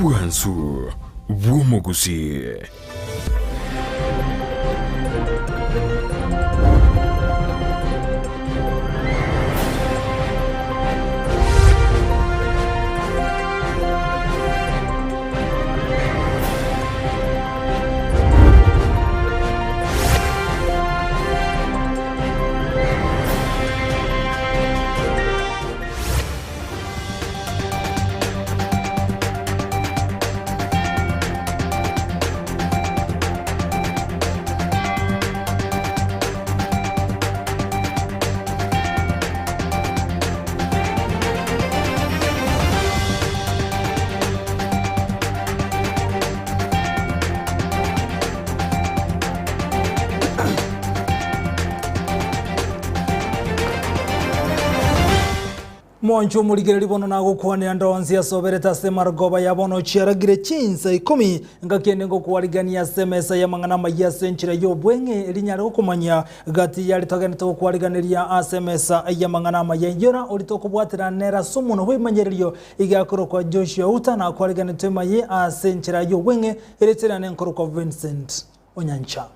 Obwansu bw'omogusii. Mwanche omorigereria bono nagokwanera ndonsi ase oberete ase marogoba ya bono chiaragire chinsa ikomi, engaki ende ngokwarigania ase emesa y'amang'ana amayia ase enchera y'obweng'e erio nyare gokomanyia gati y'aria togenderete gokwariganeria ase emesa y'amang'ana amaya. Iyora oria tokobwatera nere ase omonwa bw'ebimanyererio iga akorokwa Joshua Uta nakwariganetwe emaye ase enchera y'obweng'e erieta riane nkorokwa Vincent Onyancha.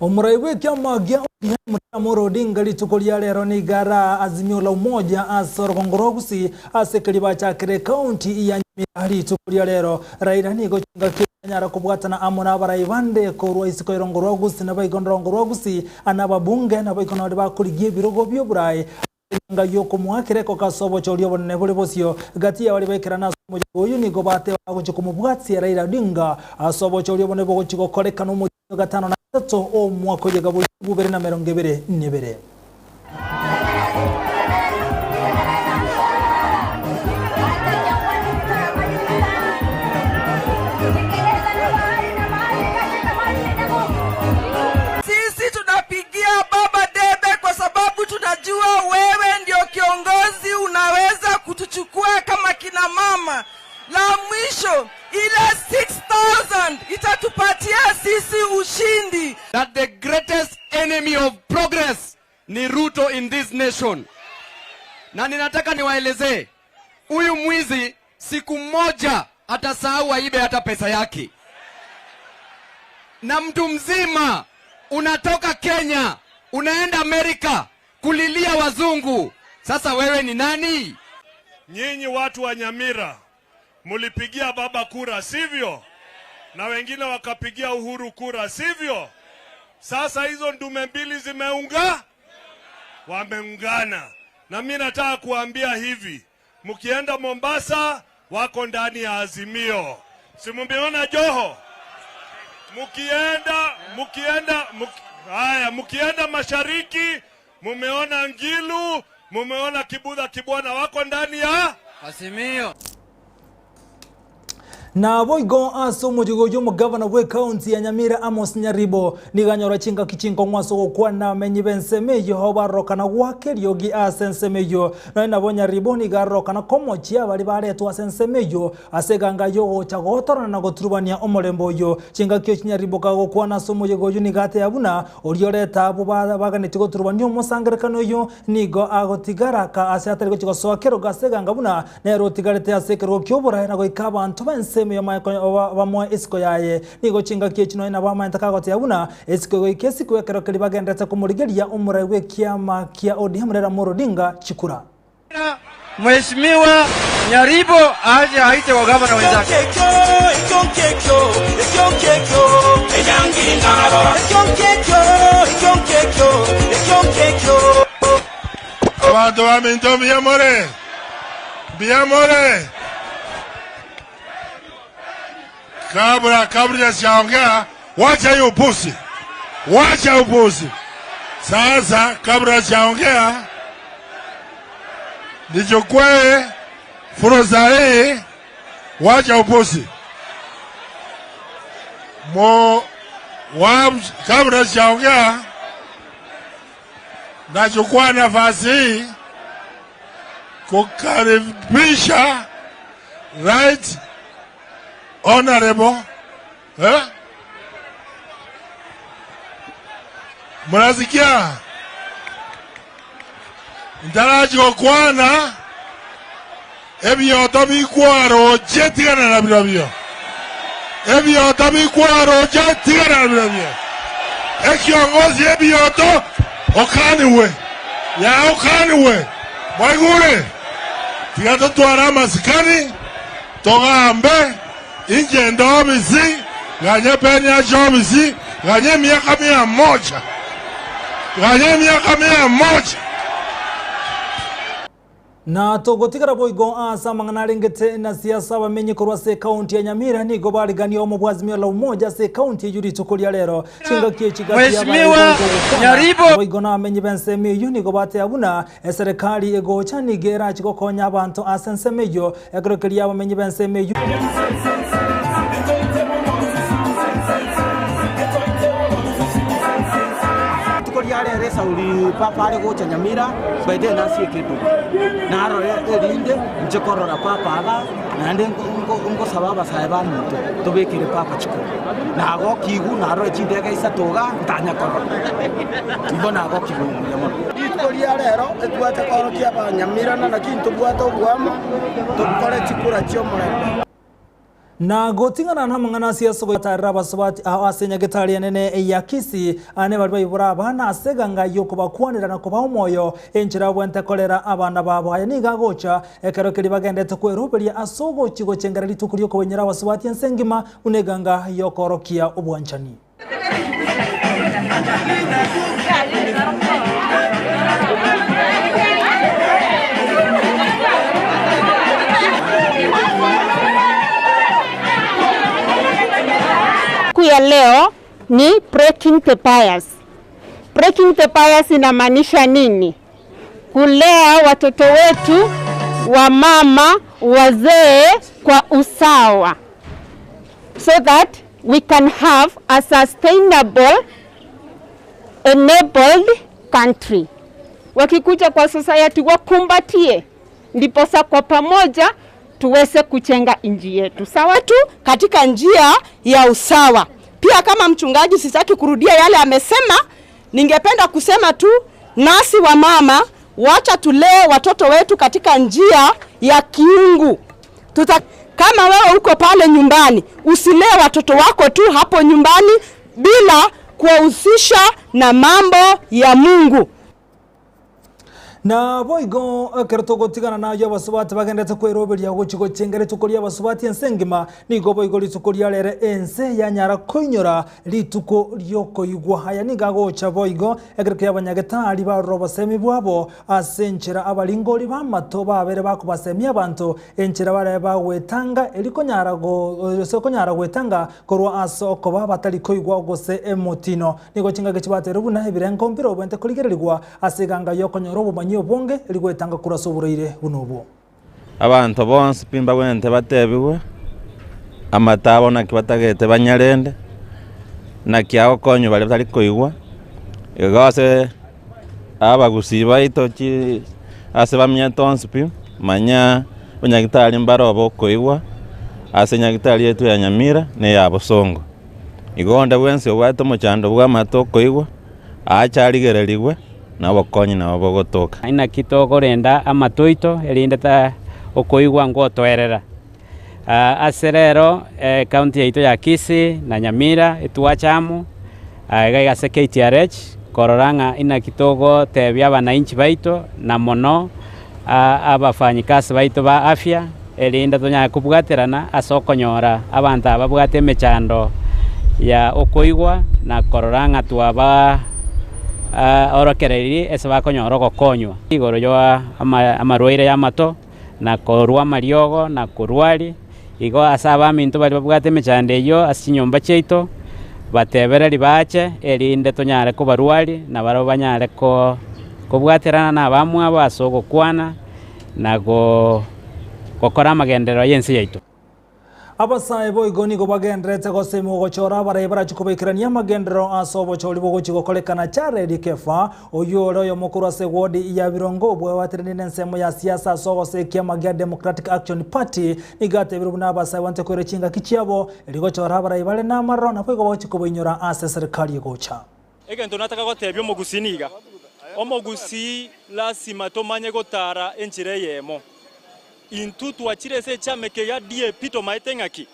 Omorai bw'ekiama gia ODM Raila Amolo Odinga rituko ria rero nigo araa Azimio la Umoja ase orogongo rwa Gusii ase keria bachakire ekaunti ya Nyamira rituko ria rero. Raila nigo chingaki Anyare kobwatana amo nabarai bande korwa isiko y'orongo rwa Gusii na baigwa n'orongo rwa Gusii, na ababunge, naboigo nabare bakorigia ebirogo bi'oboraai, ase enganga y'okomoakera ekoka ase obochori obonene bore bosio. Gati y'abaria baikerana ase omoyega oyio nigo bateba bagochia komobwatia Raila Odinga ase obochori obonene bogochia gokorekana omotienyi o gatano na gatato omwaka oyega bwa 2022. Sisi tunapigia baba debe kwa sababu tunajua wewe ndio kiongozi unaweza kutuchukua kama kina mama. La mwisho ile 6000 itatupatia sisi ushindi. That the greatest enemy of progress ni Ruto in this nation. Na ninataka niwaelezee huyu mwizi siku moja atasahau aibe hata pesa yake. Na mtu mzima unatoka Kenya unaenda Amerika kulilia wazungu, sasa wewe ni nani? Nyinyi watu wa Nyamira mulipigia baba kura, sivyo? Na wengine wakapigia Uhuru kura, sivyo? Sasa hizo ndume mbili zimeunga, wameungana. Na mi nataka kuambia hivi, mkienda Mombasa wako ndani ya Azimio, si mumeona Joho? Mkienda mkienda mk, haya, mkienda mashariki mumeona Ngilu, mumeona Kibudha Kibwana wako ndani ya Azimio. Naboigo ase omochigo oyio omogavana bw'ekaunti ya Nyamira Amos Nyaribo nigo anyora chingaki chinkong'u ase ogokwana abamenyi b'ensemo eyio ao barorokana goaka eriogi ase ensemo eyio. Nonya nabo Nyaribo nigo arorokana komochia baria baretwe ase ensemo eyio ase eganga y'ogocha gotorana na goturubania omorembe oyio. Chingaki echi Nyaribo kagokwana ase omoyega oyio nigo ateba buna oria oreta abwo baganetie goturubania omosangererekano oyio nigo agotigara ka ase atari gochia gosoa kerogo ase eganga buna Nere otigarete ase ekerogo ki'oboraai na goika abanto b'ensemo y'amaye konya bamoe esiko yaye. Nigo chingaki echi nonya nabo amaete kagoteba buna esiko egoika esiko ekero keria bagenderete komorigeria omorai bw'ekiama kia ODM Raila Amolo Odinga chikura. Mheshimiwa Nyaribo aje aite wagavana wenzake. Abanto baminto mbuya more? Mbuya more? Kabla kabla sijaongea, wacha hiyo upuzi, wacha upuzi. Sasa kabla sijaongea, nichukue fursa hii, wacha upuzi mo wa, kabla sijaongea Nachukua nafasi hii kukaribisha Right Honorable eh? Mnasikia? Ntarachi gokwana ebioto bikwaroche tigana na birobio. Ebioto bikwaroche tigana na birobio. Ekiongozi ebioto okaniwe. Ya okaniwe. Mwaigure? Tiga totware amasikani togambe inche nde obisi ganye peni ache obisi ganye emiaka mia moja ganye emiaka mia moja. Na togotigara boigo ase amang'ana arengete na siasa abamenyi korwa ase ekaunti ya Nyamira nigo barigania omobwazimio la umoja ase ekaunti eyio rituko ria rero. Chingaki echi gati Mheshimiwa y'abarai boigo gokwana Nyaribo. boigo na abamenyi b'ensemo eyio nigo bateba buna eserekari egocha nigo erache gokonya abanto ase ensemo eyio ekero keria abamenyi b'ensemo eyio. Rituko ria rero Esauli papa are gocha Nyamira, by then nasieke eduba. Narore erinde nche korora papa aba, naende ngosaba abasae baminto tobekere papa chikura. Nagokigwa narore chindege isato iga ntanya korora. Igo nagokigwa buya mono. Rituko ria rero etwate koorokia abanyamirana naki ntobwate oboamo tokore chikura chi'omorembe. Na goting'ana namang'ana ase Yeso gotarera abasubati ao ase nyagetari enene ya Kisii, ane baria baibora abana ase eganga y'okobakwanera na kobaa omoyo enchera abwenerete korera abana babo. Aya nigo agocha ekero keria bagenderete kweroberia ase ogochia gochengera rituko ri'okobainyora abasubati ense engima buna eganga y'okoorokia obwanchani. Siku ya leo ni breaking the bias. Breaking the bias inamaanisha nini? Kulea watoto wetu wa mama wazee kwa usawa so that we can have a sustainable enabled country. Wakikuja kwa society wakumbatie, ndiposa kwa pamoja tuweze kujenga nchi yetu. Sawa tu katika njia ya usawa. Pia kama mchungaji, sitaki kurudia yale amesema, ningependa kusema tu nasi wa mama, wacha tulee watoto wetu katika njia ya kiungu. Tuta, kama wewe uko pale nyumbani, usilee watoto wako tu hapo nyumbani bila kuwahusisha na mambo ya Mungu. Naboigo ekero togotigana nayio abasubati bagenderete kweroberia gochia gochenga rituko ria abasubati ense engima, nigo boigo rituko ria rere ense yanyara koinyora rituko riokoigwa. Aya nigo agocha boigo ekero keria abanyagetari barora obosemi bwabo ase enchera abaringori b'amato babere bakobasemia abanto enchera bare bagwetanga eri konyara gose konyara gwetanga korwa ase okoba batari koigwa gose emotino. Nigo chingaki chibaterwe buna ebirengo mbire obwenerete korigererigwa ase eganga y'okonyora obomanyi obonge eri gwetanga korwa ase oborwaire buna obwo. Abanto bonsi pi mbagwenerete batebigwe amato abo naki batagete banyarende, naki agokonywa baria batari koigwa, igo ase abagusii baito chi ase bamenyete onsi pi, manya abanyagitari mbare obokoigwa ase nyagitari yaito ya Nyamira na eya Bosongo. Igo onde bwensi obwate omochando bw'amato okoigwa, aache arigererigwe, na obokonyi nabo bogotoka. Inaki tokorenda amato aito, erinde ta okoigwa ngotoerera. Ase rero ecounty yaito ya Kisii na Nyamira etwacha amo iga iga ase KTRH korora ng'a inaki togotebia abananchi baito na mono abafanyikazi baito ba afya erinde tonyare kobwaterana ase okonyora abanto aba babwate emechando ya okoigwa na korora ng'a twaba orokereiri ase bakonyora ogokonywa igoro ya amarwaire y'amato na korwa amariogo na korwaria. Igo ase abaminto baria babwate emechando eyio ase chinyomba chiaito, batebereri bache, erinde tonyare kobarwaria, na barabwo banyare kobwaterana nabamwabo ase ogokwana na gokora amagenderero y'ense yaito. Abasae boigo nigo bagendererete gosemigwa gochora abarai barachie kobaikerania amagenderero ase obochori bogochia gokorekana Jared Kefa, oyio ore oyomo korwa ase ewodi ya Birongo obwebateranie nensemo ya siasa ase ogosoa ekiama gia Democratic Action Party, nigo atebire buna abasae bwanche koira chingaki chiabo erio gochora abarai bare namaroro naboigo bagochia kobainyora ase eserikari egocha. Egento nataka gotebia omogusii niga, omogusii lasima tomanye gotara enchera eyemo. Intwe twachire ase echama eke ya DAP tomaete ng'aki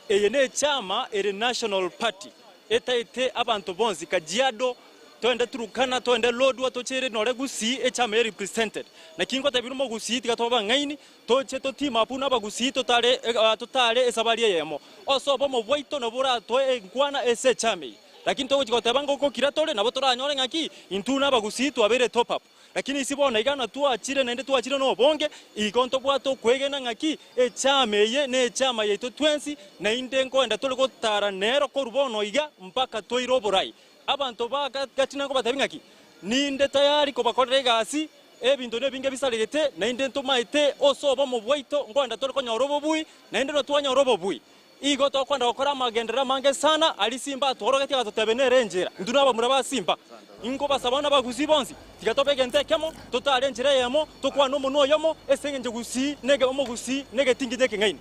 eye nechama ere national party etaete abanto bonsi Kajiado toende Turkana toende Lodwar tochere nore Gusii echama eye represented. Naki ngotebia omogusii tiga tobe abang'aini toche to team up nabagusii totare totare esabari eyemo. Ase obomo bwaito nabo boratoe enkwana ase echama eye. Lakini togochia goteba ng'a okokira tore nabo toranyore ng'aki intwe nabagusii twabeire top up. Lakini isi bono iga natwachire naende twachire nobonge, igo ntobwate okwegena ng'aki echama eye nechama yaito twensi, naende nkoenda tore gotara nero korwa bono iga mpaka toire oborai. Abanto ba Gati nakobatebia ng'aki, ninde tayari kobakorera egasi, ebinto nebinge bisaregete, naende ntomaete ase obomo bwaito nkoenda tore konyora obobui, naende notwanyora obobui. Igo tokwenda gokora amagenderero amange sana, aria Simba atworogetie agatotebia nere enchera. Intwe nabamura ba Simba. Inkobasaba nabagusii bonsi, tiga tobe egento ekemo, totare enchera eyemo, tokwane omonwa oyomo, ase engencho gusii nege omogusii negetinginye ekeng'aini.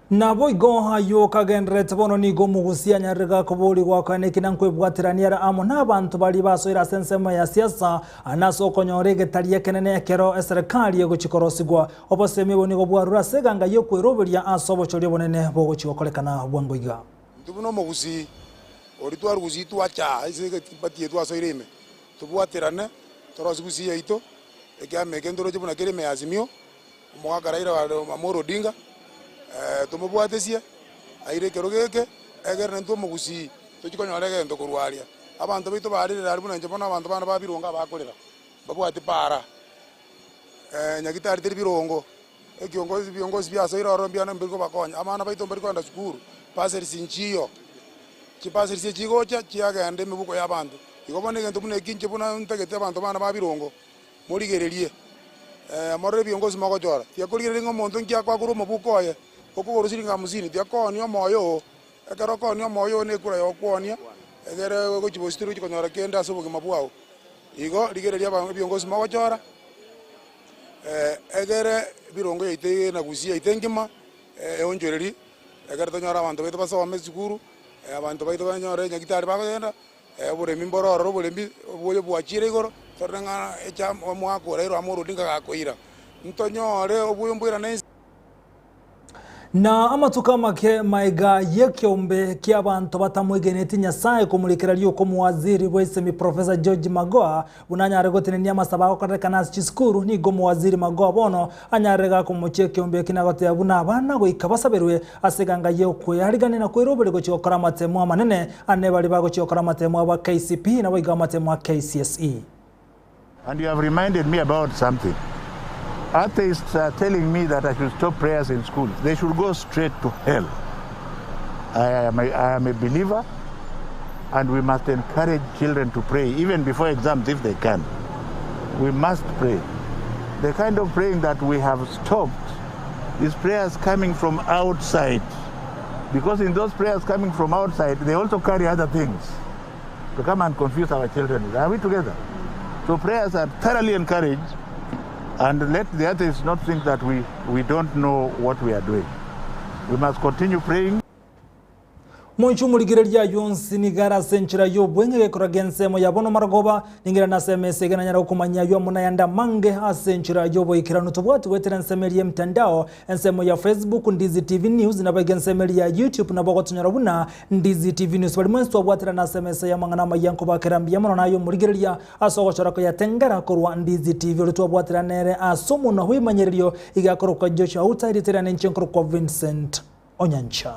Naboigo ayio okagendererete bono nigo omogusii anyarire gakoborigwa akane ekina nkwebwaterania ere amo nabanto baria basoire ase ensemo ya siasa na ase okonyora egetari ekenene ekero eserekari egochia korosigwa. Obosemi obo nigo bwarure ase eganga y'okweroberia ase obochori obonene bogochia gokorekana bwango iga. Intwe buna omogusii, oria twarwa gusii twacha ase egetibati eye twasoire ime, tobwaterane, torosie gusii yaito, ekiama eke ntoroche buna kere ime ya Azimio, omogaka Raila Amolo Odinga, tomobwatesie, aire ekerogo eke, egere naintwe omogusii tochie konyora egento korwa aria. Abanto baito barerire aria buna inche bono abanto bane ba Birongo abakorera, mbabwati para. Nyagitari teri birongo, ekiongozi biongozi biasoire ororo mbiana mbiri kobakonya, abana baito mbari kogenda sukuru, bursaries nchiyo, chibursaries echigocha chiagenda emibuko ya abanto. Igo bono egento buna eki inche buna ntagete abanto bane ba birongo, morigererie morore ebiongozi mogochora. Tiga korigereria ng'a omonto nki akoa korwa omobuko oye, okogorwa siringi hamsini, tiga koonia omoyo oo, ekero okoonia omoyo oo na ekura ya okwonia, egere ogochia bosio tori gochia konyora kende ase obogima bwao. Igo rigereria ebiongozi mogochora, egere ebirongo yaito eye na gusii yaito engima eonchorerie, ekero tonyore abanto baito basome esukuru, abanto baito banyore nyagitari bakogenda, oboremi mboro ororo oboremi oboyo bwachire igoro, torore ng'a echa omwaka orairwe amo Odinga gakoira, ntonyore oboyo mboirane inse. Na amatuko amake maega y'ekeombe ki'abanto batamwegeneti Nyasae komorekera rioka omowaziri bw'esemi Professor George Magoha buna anyare gotenenia amasabo agokorekana ase chisukuru, nigo omowaziri Magoha bono anyarire gakomochia ekeombe eki na goteba buna abana goika basaberwe ase eganga y'okwearigania na kweroberi gochia gokora amatemo amanene ane baria bagochia gokora amatemo abo a KCPE naboigo amatemo a KCSE. And you have reminded me about something. Atheists are telling me that I should stop prayers in schools. They should go straight to hell. I am a, I am a believer, and we must encourage children to pray, even before exams if they can. We must pray. The kind of praying that we have stopped is prayers coming from outside. Because in those prayers coming from outside, they also carry other things to come and confuse our children. Are we together? So prayers are thoroughly encouraged, and let the atheists not think that we, we don't know what we are doing. We must continue praying. Moinche omorigereria ayio onsi nigo are ase enchera y'obweng'e gekora g'ensemo ya bono marogoba, ning'ira nase emesa iga nanyare gokomanyia ayio amo nayande amange ase enchera y'oboikeranu tobwati goetera ensemo eria y'emtandao, ensemo ya Facebook, Ndizi TV News, naboigo ensemo eria ya YouTube nabo ogotonyora buna Ndizi TV News. Baria mwensi twabwaterana ase emesa y'amang'ana amayia nkobakera mbuya mono naye omorigereria ase ogochora koyatengera korwa Ndizi TV oria twabwaterana nere ase omonwa bw'ebimanyererio iga akorokwa Joshua Outa erieta riane inche nkorokwa Vincent Onyancha.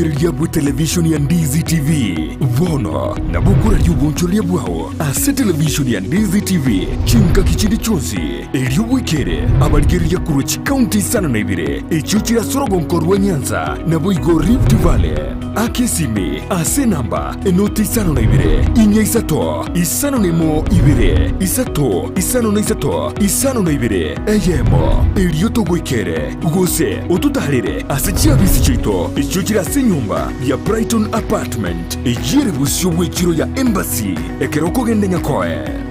Omorigereria bw'etelevishoni ya Ndizi TV, bono nabo okoraria obonchoreria bwao ase televishoni ya Ndizi TV chingaki chinde chionsi, erio bwekere abarigereria korwa chikaunti isano na ibere echio chire ase orogonko rwa Nyanza naboigo Rift Valley. Aka esimi ase enamba enoti 52 inya isato 51 2 3 53 52 eyemo, erio togoikere gose ototaarere ase chiabisi chiaito echio chire ase enyomba ya Brighton Apartment, eyio ere bosio bw'echiro ya Embassy ekero okogenda Nyakoe.